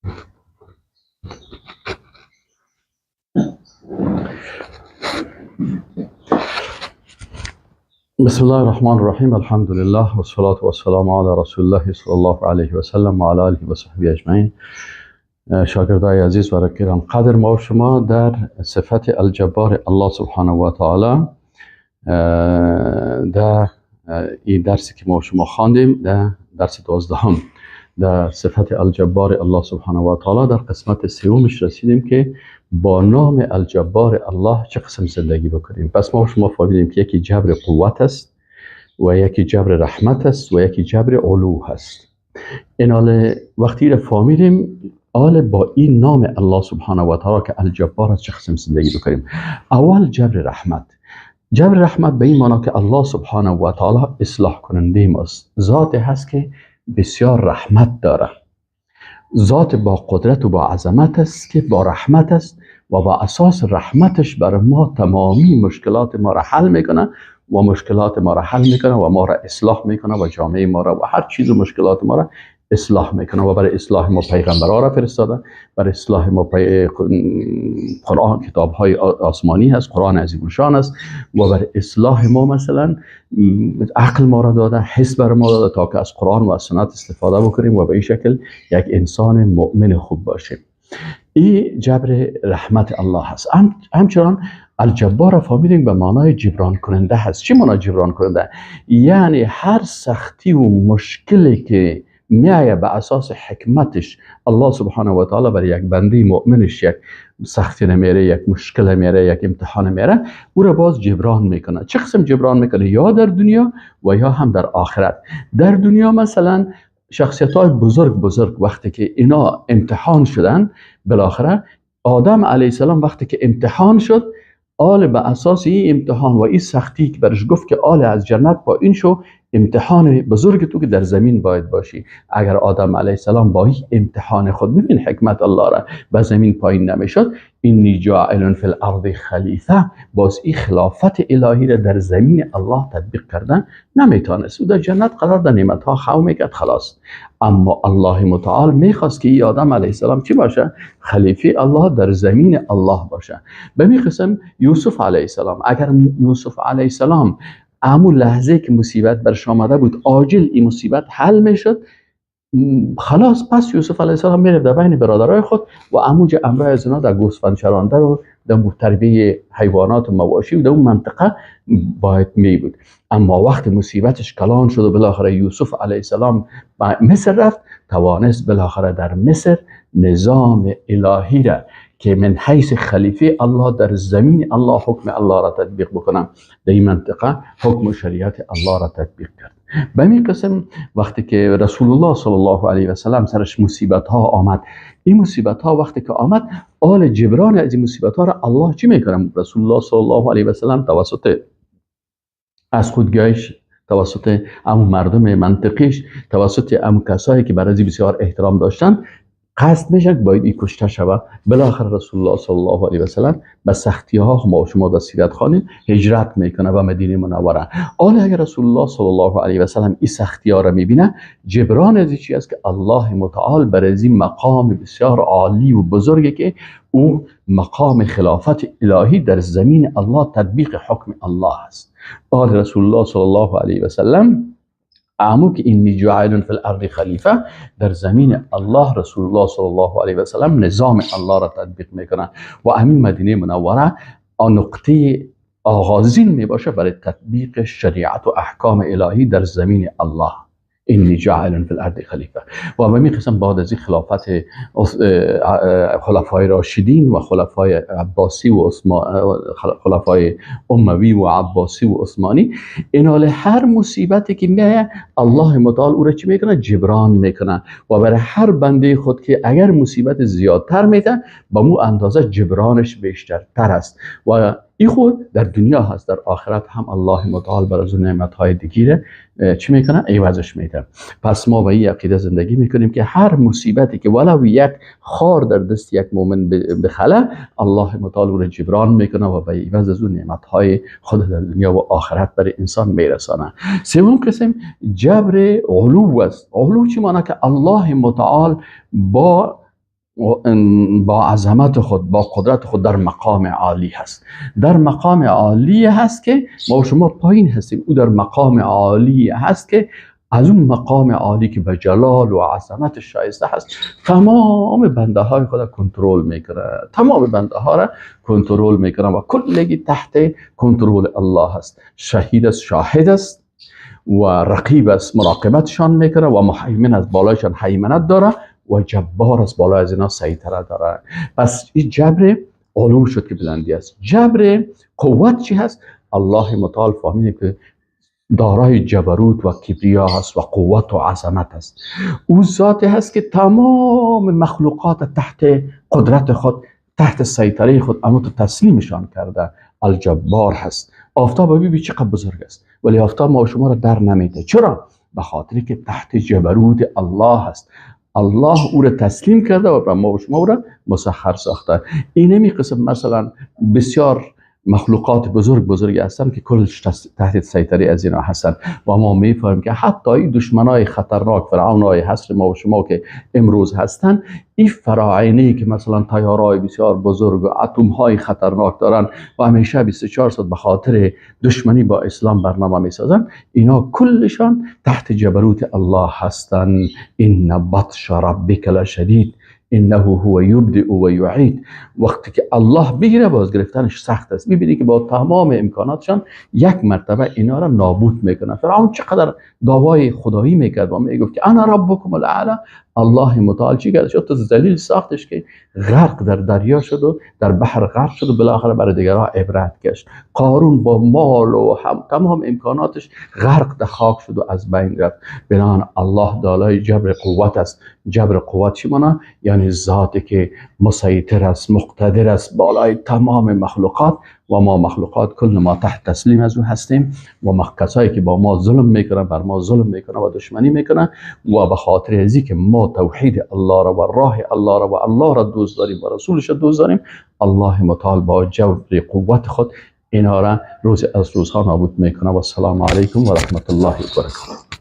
بسم الله الرحمن الرحیم. الحمد لله و الصلاة و السلام علی رسول الله صلی الله علیه و سلم و علی آله و صحبه اجمعین. شاگردای عزیز و گران قدر، ما و شما در صفت الجبار الله سبحانه و تعالی در این درسی که ما و شما خواندیم، در درس 12 در صفت الجبار الله سبحانه و تعالی، در قسمت سومش رسیدیم که با نام الجبار الله چه قسم زندگی بکنیم. پس ما شما فهمیدیم که یکی جبر قوت است و یکی جبر رحمت است و یکی جبر علو هست. این حال وقتی را فهمیدیم، حال با این نام الله سبحانه و تعالی که الجبار است چه قسم زندگی بکنیم. اول جبر رحمت. جبر رحمت به این معنا که الله سبحانه و تعالی اصلاح کننده ماست، ذات هست که بسیار رحمت داره، ذات با قدرت و با عظمت است که با رحمت است و با اساس رحمتش بر ما تمامی مشکلات ما را حل میکنه و مشکلات ما را حل میکنه و ما را اصلاح میکنه و جامعه ما را و هر چیز و مشکلات ما را اصلاح میکنه و برای اصلاح ما پیغمبرها را فرستاده، برای اصلاح ما قرآن، کتاب های آسمانی هست، قرآن عظیم الشان است و برای اصلاح ما مثلا عقل ما را داده، حس بر ما داده تا که از قرآن و از سنت استفاده بکنیم و به این شکل یک انسان مؤمن خوب باشیم. این جبر رحمت الله هست. همچنان الجبار را فهمیدیم به معنای جبران کننده هست. چی معنای جبران کننده؟ یعنی هر سختی و مشکلی که میایه به اساس حکمتش الله سبحانه و تعالی برای یک بنده مؤمنش یک سختی نمیره، یک مشکل میره، یک امتحان میره، او را باز جبران میکنه. چه قسم جبران میکنه؟ یا در دنیا و یا هم در آخرت. در دنیا مثلا شخصیت های بزرگ بزرگ وقتی که اینا امتحان شدن، بالاخره آدم علیه السلام وقتی که امتحان شد، آل به اساس این امتحان و این سختی که برش گفت که آل از جنت پایین شو، امتحان بزرگ تو که در زمین باید باشی. اگر آدم علیه السلام با این امتحان خود، ببین حکمت الله را، به زمین پایین نمیشد، انی جاعل فی الارض خلیفه، باز این خلافت الهی را در زمین الله تطبیق کردن نمیتونست. او در جنت قرار در نعمت ها خو میکرد خلاص. اما الله متعال میخواست که این آدم علیه السلام چی باشه؟ خلیفه الله در زمین الله باشه. به می قسم یوسف علیه السلام، اگر یوسف علیه السلام همون لحظه که مصیبت برش آمده بود عاجل این مصیبت حل میشد خلاص، پس یوسف علیه السلام میره در بین برادرای خود و اموج امرای از اینا در گوسفند چرانده و در تربیه حیوانات و مواشی و در اون منطقه باید می بود. اما وقت مصیبتش کلان شد و بالاخره یوسف علیه السلام به مصر رفت، توانست بالاخره در مصر نظام الهی را که من حیث خلیفه الله در زمین الله حکم الله را تطبیق بکنه، در این منطقه حکم و شریعت الله را تطبیق کرد. به این قسم وقتی که رسول الله صلی الله علیه و سلم سرش مصیبت ها آمد، این مصیبت ها وقتی که آمد، آل جبران از این مصیبت ها را الله چی میکنه؟ رسول الله صلی الله علیه و سلم توسط از خودگاهش، توسط امو مردم منطقیش، توسط امو کسایی که برای بسیار احترام داشتن، قصد میشه که باید این کشته شود. بالاخره رسول الله صلی الله علیه و سلم به سختی ها ما شما در سیرت خوانیم هجرت میکنه به مدینه منوره. حالا اگر رسول الله صلی الله علیه و سلم این سختی ها را میبینه، جبران از چی است که الله متعال بر از این مقام بسیار عالی و بزرگی که او مقام خلافت الهی در زمین الله تطبیق حکم الله است. آل رسول الله صلی الله علیه و سلم امو که انی جاعل فی الارض خلیفه، در زمین الله رسول الله صلی الله علیه و سلم نظام الله را تطبیق میکنه و امین مدینه منوره آن نقطه آغازین میباشه برای تطبیق شریعت و احکام الهی در زمین الله. انی جاعل فی الارض خلیفه. و به قسم بعد از این خلافت خلفای راشدین و خلفای عباسی و خلفای اموی و عباسی و عثمانی، این حال هر مصیبتی که میایه الله متعال او را چی میکنه؟ جبران میکنه و برای هر بنده خود که اگر مصیبت زیادتر میده، با مو اندازه جبرانش بیشترتر است و این خود در دنیا هست. در آخرت هم الله متعال بر از نعمت های دیگه چی میکنه؟ عوضش میده. پس ما به این عقیده زندگی میکنیم که هر مصیبتی که ولو یک خار در دست یک مؤمن بخله، الله متعال او را جبران میکنه و به عوض از اون نعمت های خود در دنیا و آخرت برای انسان میرسانه. سوم قسم جبر علو است. علو چی معنی؟ که الله متعال با با عظمت خود، با قدرت خود در مقام عالی هست. در مقام عالی هست که ما و شما پایین هستیم. او در مقام عالی هست که از اون مقام عالی که به جلال و عظمت شایسته هست تمام بنده های خود کنترل میکنه، تمام بنده ها را کنترل میکنه و کلگی تحت کنترل الله هست. شهید است، شاهد است و رقیب است، مراقبتشان میکنه و مهیمن از بالایشان هیمنت داره و جبار است، بالای از اینا سیطره داره. پس این جبر علوم شد که بلندی است. جبر قوت چی هست؟ الله متعال فهمیده که دارای جبروت و کبریا هست و قوت و عظمت است. او ذاتی هست که تمام مخلوقات تحت قدرت خود، تحت سیطره خود، اما تو تسلیمشان کرده. الجبار هست. آفتاب ببین چقدر بزرگ است، ولی آفتاب ما شما را در نمیده. چرا؟ به خاطر که تحت جبروت الله هست. الله او را تسلیم کرده و برای ما و شما او را مسخر ساخته. اینمی قسم مثلا بسیار مخلوقات بزرگ بزرگی هستند که کلش تحت سیطره از اینا هستند و ما میفهمیم که حتی این دشمنای خطرناک، فرعونای حصر ما و شما که امروز هستند، این فراعنه که مثلا طیارهای بسیار بزرگ و اتم های خطرناک دارن و همیشه 24 ساعت به خاطر دشمنی با اسلام برنامه میسازن، اینا کلشان تحت جبروت الله هستند. ان بطش ربک لشدید انه هو یبدئ و یعید. وقتی که الله بگیره باز گرفتنش سخت است. میبینی که با تمام امکاناتشان یک مرتبه اینا را نابود میکنه. فرعون چقدر دعوای خدایی میکرد و میگفت که انا ربکم الاعلی، الله متعال چی کرد؟ شد ذلیل ساختش که غرق در دریا شد و در بحر غرق شد و بالاخره برای دیگرها عبرت گشت. قارون با مال و هم تمام امکاناتش غرق در خاک شد و از بین رفت. بنابراین الله دارای جبر قوت است. جبر قوت چی مانا؟ یعنی ذاتی که مسیطر است، مقتدر است بالای تمام مخلوقات و ما مخلوقات کل ما تحت تسلیم از او هستیم و کسایی که با ما ظلم میکنن، بر ما ظلم میکنن و دشمنی میکنن و به خاطر ازی که ما توحید الله را و راه الله را و الله را دوست داریم و رسولش را دوست داریم، الله متعال با جبر قوت خود اینا را روز از روزها نابود میکنه. و السلام علیکم و رحمت الله و برکاته.